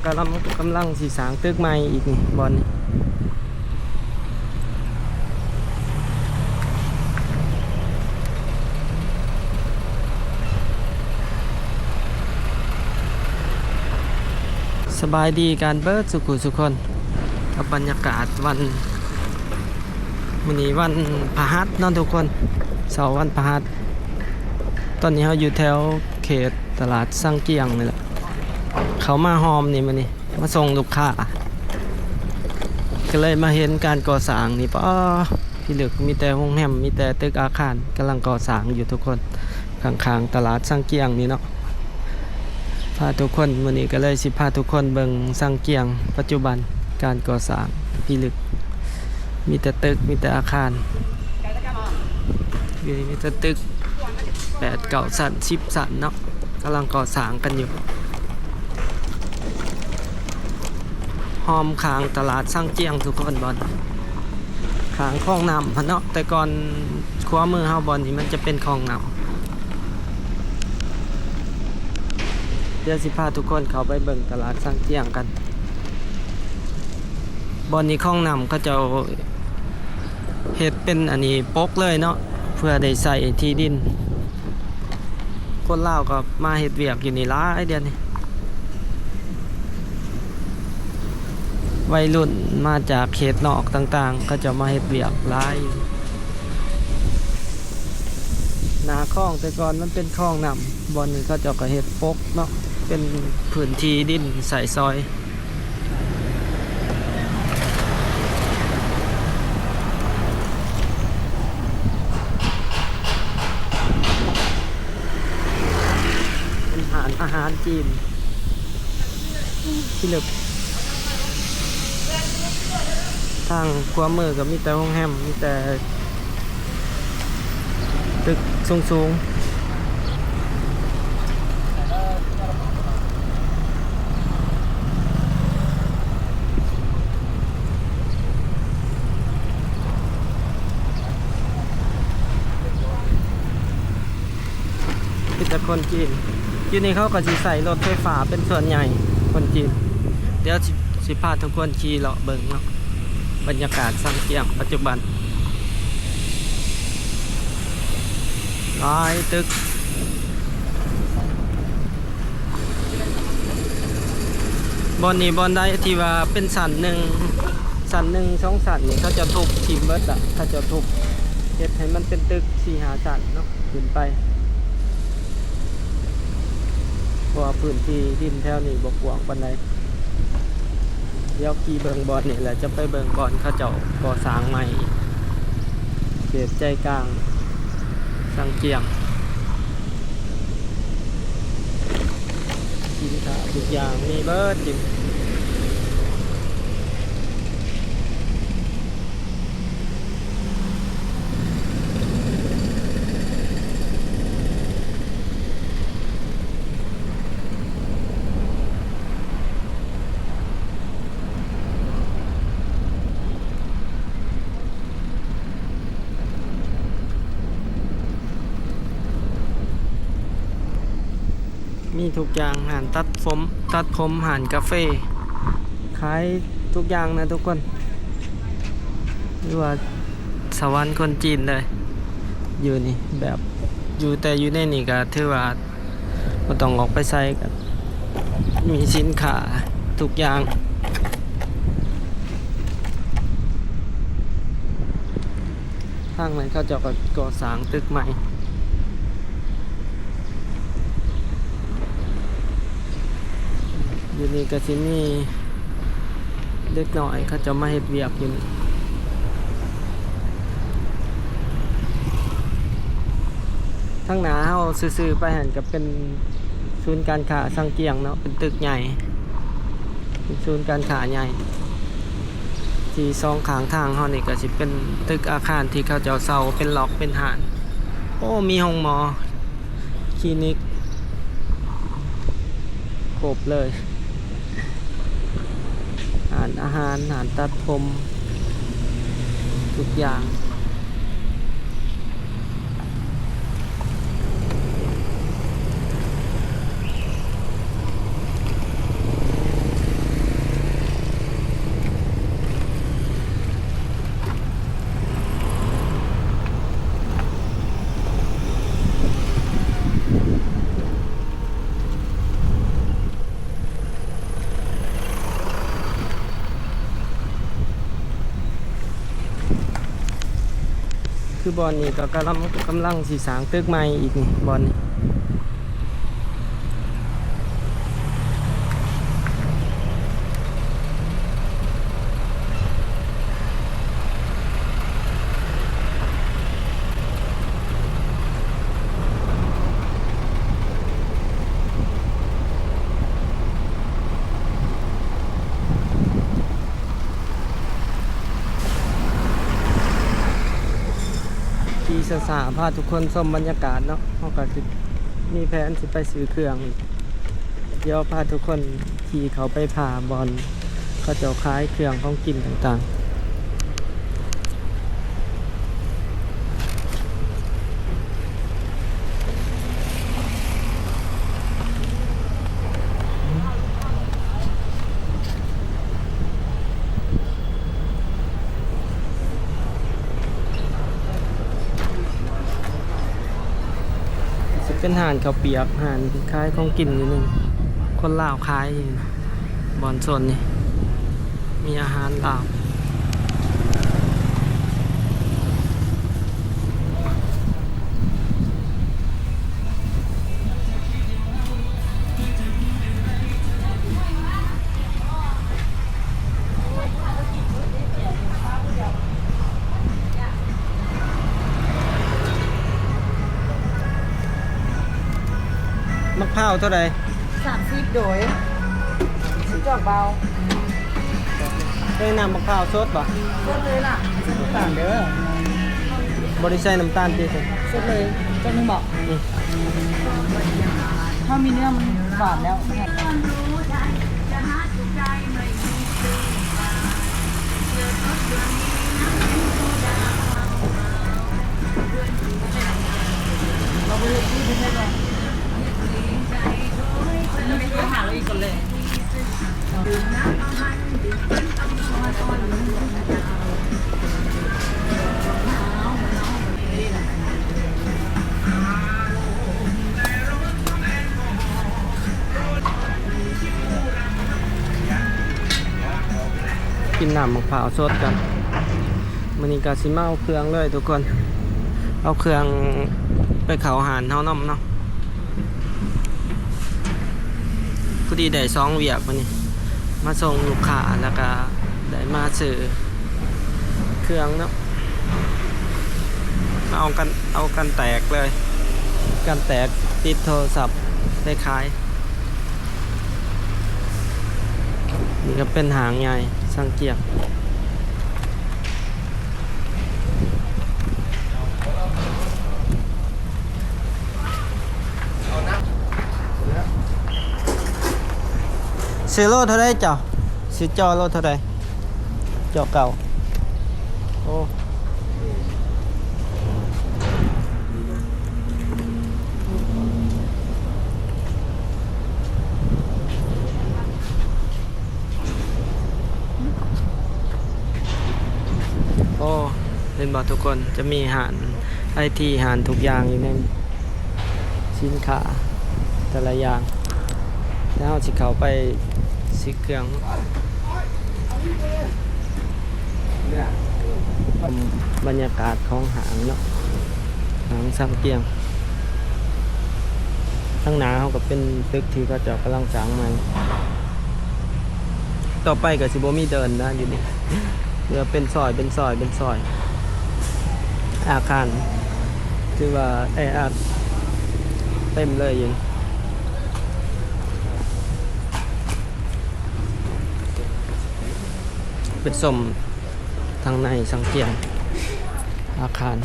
ກຳລັງ ກຳລັງຊິສ້າງຕຶກໃໝ່ອີກນີ້ ບ່ອນນີ້. ສະບາຍດີກັນເບິດສຸຂູສຸຄົນ ກັບບັນຍາກາດວັນ ມື້ນີ້ວັນພະຫັດເນາະທຸກຄົນ ເຊົ້າວັນພະຫັດ. ຕອນນີ້ເຮົາຢູ່ແຖວເຂດຕະຫຼາດຊັງຈຽງນີ້ແຫຼະ ເຂົ້າມາຮອມນີ້ມື້ນີ້ ມາສົ່ງລູກຄ້າ ກໍເລີຍມາເຫັນການກໍ່ສ້າງນີ້ ປາ ພິລຶກ ມີແຕ່ໂຮງແຮມ ມີແຕ່ຕຶກອາຄານກຳລັງກໍ່ສ້າງຢູ່ທຸກຄົນ ຂ້າງໆຕະຫຼາດຊັງຈຽງນີ້ເນາະ. ພາທຸກຄົນ ມື້ນີ້ກໍເລີຍຊິພາທຸກຄົນເບິ່ງຊັງຈຽງປັດຈຸບັນ ການກໍ່ສ້າງພິລຶກ ມີແຕ່ຕຶກ ມີແຕ່ອາຄານ ຢູ່ນີ້ມີແຕ່ຕຶກແປດເກົ້າຊັ້ນ ສິບຊັ້ນເນາະ ກຳລັງກໍ່ສ້າງກັນຢູ່ ຮອມຂ້າງຕະຫຼາດຊັງຈຽງທຸກຄົນ ບ່ອນ ຂ້າງຄອງນ້ຳຫັ້ນເນາະ ແຕ່ກ່ອນຂວາມືເຮົາບ່ອນນີ້ມັນຈະເປັນຄອງນ້ຳ. ດຽວຊິພາທຸກຄົນເຂົ້າໄປເບິ່ງຕະຫຼາດຊັງຈຽງກັນ. ບ່ອນນີ້ຄອງນ້ຳເຂົາເຈົ້າເຮັດເປັນອັນນີ້ປົກເລີຍເນາະ ເພື່ອໄດ້ໃຊ້ທີ່ດິນ. ຄົນລາວກໍມາເຮັດວຽກຢູ່ນີ້ຫຼາຍດຽວນີ້ ໄວລຸ້ນມາຈາກເຂດນອກຕ່າງໆ ເຂົາເຈົ້າມາເຮັດວຽກຫຼາຍ. ໜ້າຄອງແຕ່ກ່ອນມັນເປັນຄອງນ້ຳ ບ່ອນນີ້ເຂົາເຈົ້າກໍເຮັດປົກເນາະ ເປັນພື້ນທີ່ດິນໃຊ້ສອຍ. ເປັນຮ້ານອາຫານຈີນທີ່ເລິກ ທາງຂວາມືກໍມີແຕ່ໂຮງແຮມ ມີແຕ່ ຕຶກສູງໆ. ມີແຕ່ຄົນຈີນ ຢູ່ນີ້ເຂົາກໍຊິໃຊ້ລົດໄຟຟ້າເປັນສ່ວນໃຫຍ່ ຄົນຈີນ. ດຽວຊິ ຊິພາທຸກຄົນຂີ່ເລາະເບິ່ງເນາະ ບັນຍາກາດຊັງຈຽງປັດຈຸບັນ. ຫຼາຍຕຶກ ບ່ອນນີ້ບ່ອນໃດທີ່ວ່າເປັນຊັ້ນໜຶ່ງ ຊັ້ນໜຶ່ງ ສອງຊັ້ນນີ້ ເຂົາເຈົ້າທຸບຖິ້ມເບິດລະ ເຂົາເຈົ້າທຸບເຮັດໃຫ້ມັນເປັນຕຶກສີ່ຫ້າຊັ້ນເນາະ ຂຶ້ນໄປ ເພາະວ່າພື້ນທີ່ດິນແຖວນີ້ບໍ່ກວ້າງປານໃດ. ດຽວຂີ່ເບິ່ງບ່ອນນີ້ ແລ້ວຈະໄປເບິ່ງບ່ອນເຂົາເຈົ້າກໍ່ສ້າງໃໝ່ ເຂດໃຈກາງຊັງຈຽງ. ສິນຄ້າທຸກຢ່າງມີເບິດຢູ່. ມີທຸກຢ່າງ ຮ້ານຕັດຜົມ ຕັດຜົມ ຮ້ານກາເຟ ຂາຍທຸກຢ່າງນະທຸກຄົນ ຫຼືວ່າສະຫວັນຄົນຈີນເລີຍ ຢູ່ນີ້ ແບບ ຢູ່ ແຕ່ຢູ່ໃນນີ້ກໍຖືວ່າບໍ່ຕ້ອງອອກໄປໃສ ກໍມີສິນຄ້າທຸກຢ່າງ. ທາງນັ້ນເຂົາເຈົ້າກໍກໍ່ສ້າງຕຶກໃໝ່ ຢູ່ນີ້ກໍຊິມີເດັກນ້ອຍເຂົາເຈົ້າມາເຮັດວຽກຢູ່ນີ້. ທາງໜ້າເຮົາຊື່ໆໄປຫັ້ນກໍເປັນສູນການຄ້າຊັງຈຽງເນາະ ເປັນຕຶກໃຫຍ່ ເປັນສູນການຄ້າໃຫຍ່. ທີ່ສອງຂ້າງທາງເຮົານີ້ກໍຊິເປັນຕຶກອາຄານທີ່ເຂົາເຈົ້າເຊົ່າເປັນລັອກເປັນຮ້ານ. ໂອ້ ມີໂຮງໝໍ ຄລີນິກ ຄົບເລີຍ ຮ້ານອາຫານ ຮ້ານຕັດຜົມ ທຸກຢ່າງ. ຄືບ່ອນນີ້ກໍກຳລັງ ກຳລັງຊິສ້າງຕຶກໃໝ່ອີກນີ້ ບ່ອນນີ້. ຂີ່ຊ້າໆ ພາທຸກຄົນຊົມບັນຍາກາດເນາະ. ເຮົາກໍຊິມີແຜນຊິໄປຊື້ເຄື່ອງອີກ. ດຽວພາທຸກຄົນຂີ່ເຂົ້າໄປຜ່າບ່ອນເຂົາເຈົ້າຂາຍເຄື່ອງຂອງກິນຕ່າງໆ. ຊິເປັນຮ້ານເຂົ້າປຽກ ຮ້ານຂາຍຂອງກິນຢູ່ນີ້ ຄົນລາວຂາຍຢູ່ ບ່ອນໂຊນນີ້ມີອາຫານລາວ. ໝາກພ້າວເທົ່າໃດ? ສາມສິບ ໂດຍ ຊິຈອກເບົາ. ເອີ ນ້ຳໝາກພ້າວສົດບໍ່? ສົດເລີຍລະ ບໍ່ໃສ່ນ້ຳຕານເດີ. ບໍ່ໄດ້ໃສ່ນ້ຳຕານຕິ? ສົດເລີຍ. ຈັກໜຶ່ງບໍ່? ອືມ ຖ້າມີເນື້ອມັນຫວານແລ້ວ. ກິນນ້ຳໝາກພ້າວສົດກ່ອນ. ມື້ນີ້ກໍຊິມາເອົາເຄື່ອງເລີຍທຸກຄົນ ເອົາເຄື່ອງໄປເຂົ້າຮ້ານເຮົານຳເນາະ. ພໍດີໄດ້ສອງວຽກມື້ນີ້ ມາສົ່ງລູກຄ້າ ແລ້ວກໍໄດ້ມາຊື້ເຄື່ອງເນາະ. ເອົາກັນ ເອົາກັນແຕກເລີຍ ກັນແຕກ ຕິດໂທລະສັບໄປຂາຍ. ນີ້ກໍເປັນຫ້າງໃຫຍ່ສັງກຽງ. ຊື້ໂລເທົ່າໃດເຈົ້າ? ຊື້ຈໍ່ໂລເທົ່າໃດ? ຈໍ່ເກົ່າ. ໂອ້ ໂອ້ ເຫັນບໍ່ທຸກຄົນ ຈະມີຮ້ານໄອທີ ຮ້ານທຸກຢ່າງຢູ່ໃນນີ້ ສິນຄ້າແຕ່ລະຢ່າງ. ແລ້ວເຮົາຊິເຂົ້າໄປຊື້ເຄື່ອງ. ບັນຍາກາດຂອງຫ້າງເນາະ ຫ້າງສັງກຽງ. ທາງໜ້າເຮົາກໍເປັນຕຶກທີ່ເຂົາເຈົ້າກຳລັງສ້າງໃໝ່. ຕໍ່ໄປກໍຊິບໍ່ມີເດີ່ນນະຢູ່ນີ້ ເຫຼືອເປັນຊອຍ ເປັນຊອຍ ເປັນຊອຍ. ອາຄານຖືວ່າແອອັດເຕັມເລີຍຢູ່. ໄປຊົມທາງໃນສັງກຽງອາຄານ.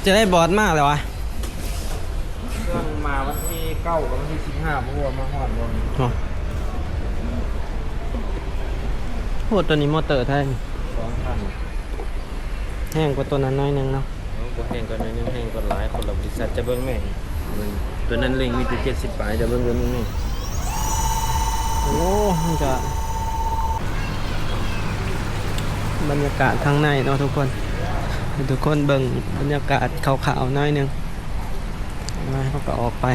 ຈະໄດ້ບອດມາແລ້ວວະ? ເຄື່ອງມາວັນທີເກົ້າກັບວັນທີສິບຫ້າ ບໍ່ຮູ້ວ່າມາຮອດບໍ່. ໂອ້ ໂຕນີ້ມໍເຕີໄທ ສອງພັນ ແຮງກວ່າໂຕນັ້ນໜ້ອຍໜຶ່ງເນາະ. ເອີ ບໍ່ແຮງກວ່າໜ້ອຍໜຶ່ງ ແຮງກວ່າຫຼາຍ ຄົນລະບໍລິສັດ. ຈະເບິ່ງແມ່ນ ໂຕນັ້ນເລັ່ງມີແຕ່ເຈັດສິບປາຍ ຈະເບິ່ງ ເບິ່ງ ເບິ່ງແມ່ນ. ໂອ້ ມັນກະ ບັນຍາກາດທາງໃນເນາະທຸກຄົນ ໃຫ້ທຸກຄົນເບິ່ງບັນຍາກາດຄ່າວໆໜ້ອຍໜຶ່ງ ແລ້ວເຮົາກໍອອກໄປ.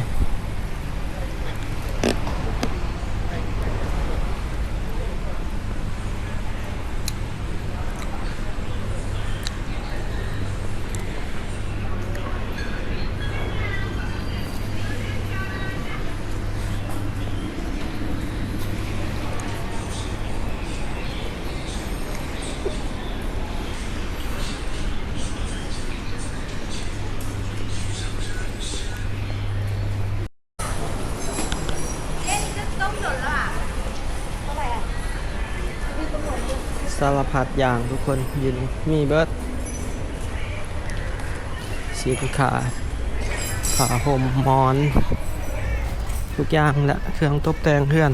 ສາລະພັດຢ່າງທຸກຄົນ ຢູ່ນີ້ມີເບິດ ສິນຄ້າ ຜ້າຫົ່ມ ໝອນ ທຸກຢ່າງແຫຼະ ເຄື່ອງຕົບແຕ່ງເຮືອນ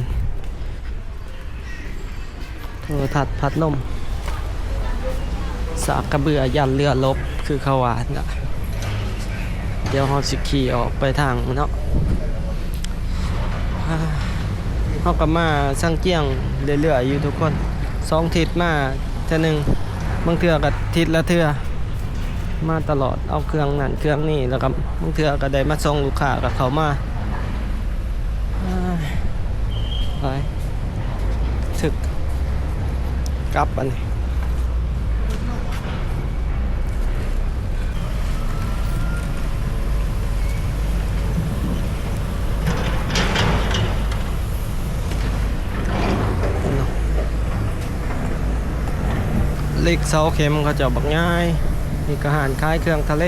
ໂທລະທັດ ພັດລົມ ສາກກະເບືອ ຢ້ານເຮືອລົບ ຄືເຂົາວ່າຫັ້ນລະ. ດຽວເຮົາຊິຂີ່ອອກໄປທາງເນາະ. ເຮົາກໍມາຊາງຈຽງເລື້ອຍໆຢູ່ທຸກຄົນ ສອງທິດມາເທື່ອໜຶ່ງ ບາງເທື່ອກໍທິດລະເທື່ອ ມາຕະຫຼອດ ເອົາເຄື່ອງນັ້ນເຄື່ອງນີ້ ແລ້ວກໍບາງເທື່ອກໍໄດ້ມາສົ່ງລູກຄ້າກໍເຂົ້າມາ. ໄປ ຖືກກັບອັນນີ້ ເຫຼັກເສົາເຂັມເຂົາເຈົ້າບັກໃຫຍ່ ນີ້ກໍຮ້ານຂາຍເຄື່ອງທະເລ.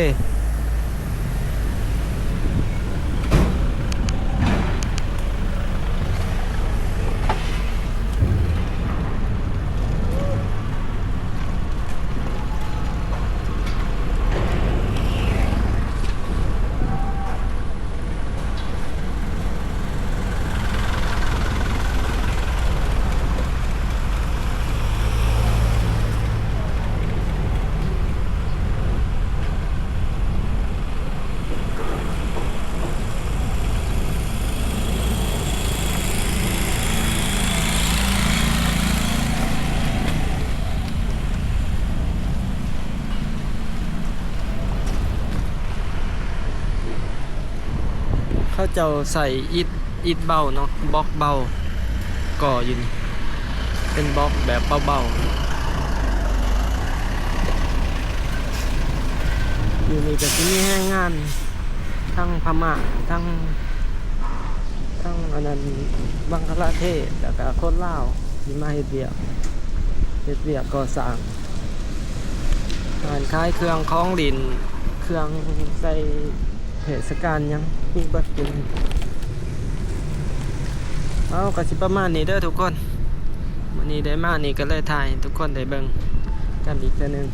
ເຂົາເຈົ້າໃຊ້ອິດ ອິດເບົາເນາະ ບລັອກເບົາ ກໍ່ຢູ່ນີ້ ເປັນບລັອກແບບເບົາໆ. ຢູ່ນີ້ກໍຊິມີແຮງງານທັງພະມ້າ ທັງ ທັງອັນນັ້ນ ບັງຄະລາເທດ ແລ້ວກໍຄົນລາວທີ່ມາເຮັດວຽກ ເຮັດວຽກກໍ່ສ້າງ. ຮ້ານຂາຍເຄື່ອງຂອງຫຼິ້ນ ເຄື່ອງໃສ່ເທດສະການຫຍັງ ມີເບິດຢູ່. ເອົາ ກໍຊິປະມານນີ້ເດີທຸກຄົນ ມື້ນີ້ໄດ້ມານີ້ກໍເລີຍຖ່າຍໃຫ້ທຸກຄົນໄດ້ເບິ່ງກັນອີກເທື່ອໜຶ່ງ.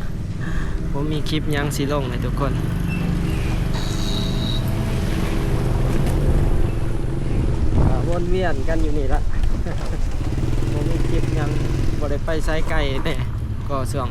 ບໍ່ມີຄລິບຫຍັງຊິລົງໃຫ້ທຸກຄົນ ອ່າ ວົນວຽນກັນຢູ່ນີ້ລະ ບໍ່ມີຄລິບຫຍັງ ບໍ່ໄດ້ໄປໃສໄກແດ່ ກໍຊ່ວງ